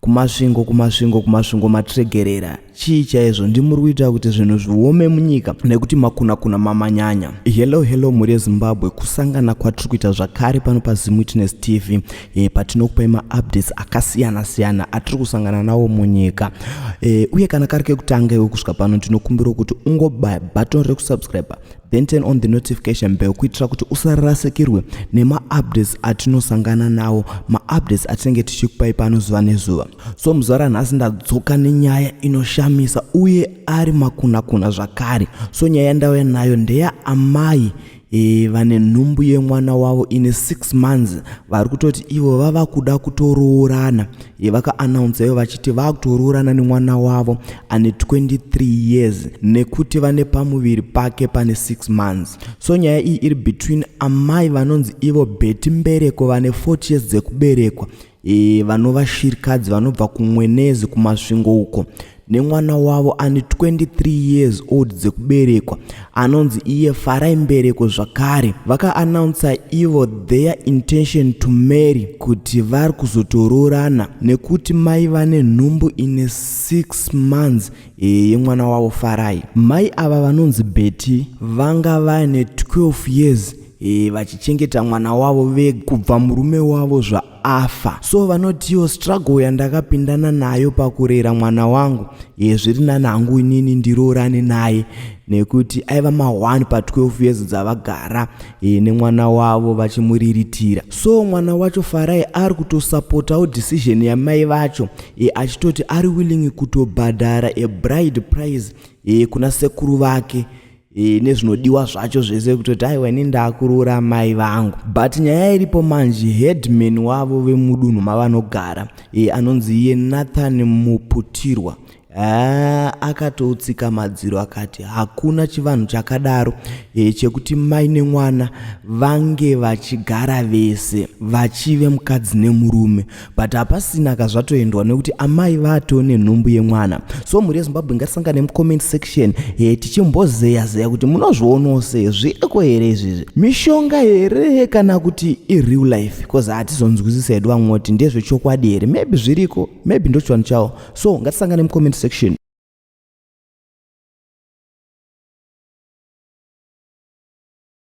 Kumasvingo, kuMasvingo, kuMasvingo matiregerera. Chii chaizvo ndimuri kuita kuti zvinhu zviome munyika nekuti makunakuna mamanyanya. Hello, hello mhuri yeZimbabwe, kusangana kwatiri kuita zvakare pano paZim Witness TV patinokupai maupdates akasiyana siyana atiri kusangana nawo munyika. Uye kana kari kekutanga iwe kusvika pano, ndinokumbira kuti ungobaya button rekusubscribe, then turn on the notification bell kuitira kuti usarasikirwe nemaupdates atinosangana nawo, maupdates atinenge tichikupai pano zuva nezuva. So muzuva ranhasi ndadzoka nenyaya inoshamisa uye ari makunakuna zvakare. So nyaya yandauya nayo ndeyaamai vane nhumbu yemwana wavo ine 6 months, vari kutoti ivo vava kuda kutoroorana. Vakaannounce ivo vachiti vaakutoroorana nemwana wavo ane 23 years nekuti vane pamuviri pake pane 6 months. So nyaya iyi iri between amai vanonzi ivo Betty Mbereko vane 40 years dzekuberekwa, vanova shirikadzi vanobva kuMwenezi kuMasvingo uko, nemwana wavo ane 23 years old dzekuberekwa anonzi iye Farai Mbereko. Zvakare vakaannounca ivo their intention to marry, kuti vari kuzotoroorana nekuti mai vane nhumbu ine 6 months yemwana wavo Farai. Mai ava vanonzi Betty vanga vaine 12 years vachichengeta mwana wavo vega kubva murume wavo zvaafa. So vanotiwo, "Struggle yandakapindana nayo pakurera mwana wangu, zviri nani hangu inini ndiroorane naye," nekuti aiva ma1 pa12 years dzavagara nemwana wavo vachimuriritira. So mwana wacho Farai ari kutosapotawo decision yamai vacho, achitoti ari willing kutobhadhara a bride price kuna sekuru vake nezvinodiwa zvacho zvese, kutoti aiwa, ini ndakuroora mai vangu. But nyaya iripo manje, headman wavo vemudunhu mavanogara, anonzi iye Nathan Muputirwa, akatotsika madziro akati hakuna chivanhu chakadaro chekuti mai nemwana vange vachigara vese vachive mukadzi nemurume. But hapasina kazvatoendwa nekuti amai vato nenhumbu yemwana. So mhuri yeZimbabwe, ngatisangane mucomment section tichimbozeya zeya kuti munozvionawo sei. Zviriko here izvizvi? Mishonga here kana kuti ireal life? Because hatizonzwisisa hedu. Vamwe kuti ndezvechokwadi here? Maybe zviriko, maybe ndochivanhu chavo. So ngatisangane mucomment section.